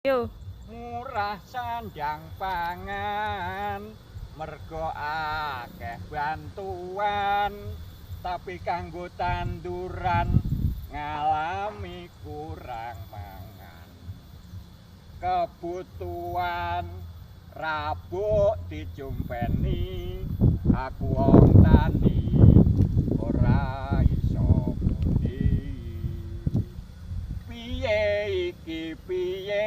Yo. Murah sandang pangan mergo akeh bantuan, tapi kanggo tanduran ngalami kurang mangan. Kebutuhan rabuk dijumpeni, aku wong tani ora iso muni. Piye iki piye,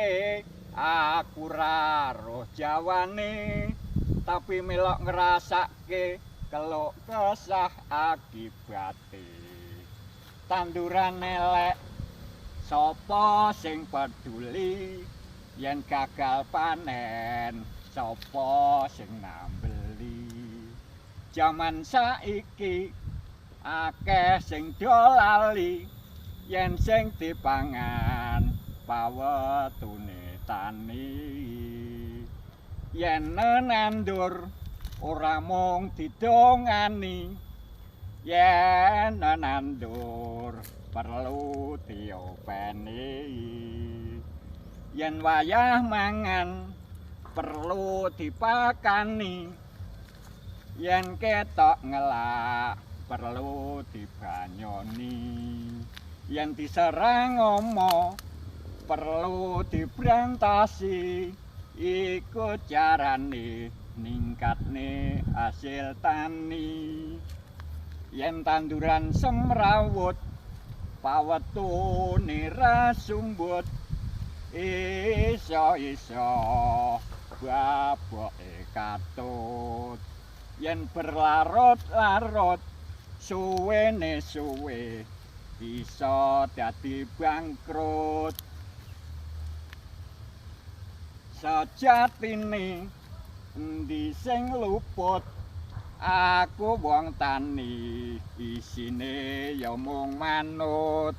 aku ra roh jawane, tapi melok ngrasake keluk kesah akibate. Tanduran elek sapa sing peduli, yen gagal panen sapa sing nambeli. Jaman saiki akeh sing do lali, yen sing dipangan pawetune tani. Yen nandur ora mung didongani, yen nandur perlu diopeni. Yen wayah mangan perlu dipakani, yen ketok ngelak perlu dibanyoni. Yen diserang ama perlu dibrantasi, iku carane ningkatne hasil tani. Yen tanduran semrawut pawetune ra sumbut, iso-iso baboke katut. Yen berlarut-larut suwene suwe bisa dadi bangkrut. Sejatine endi sing luput, aku wong tani isine ya mung manut.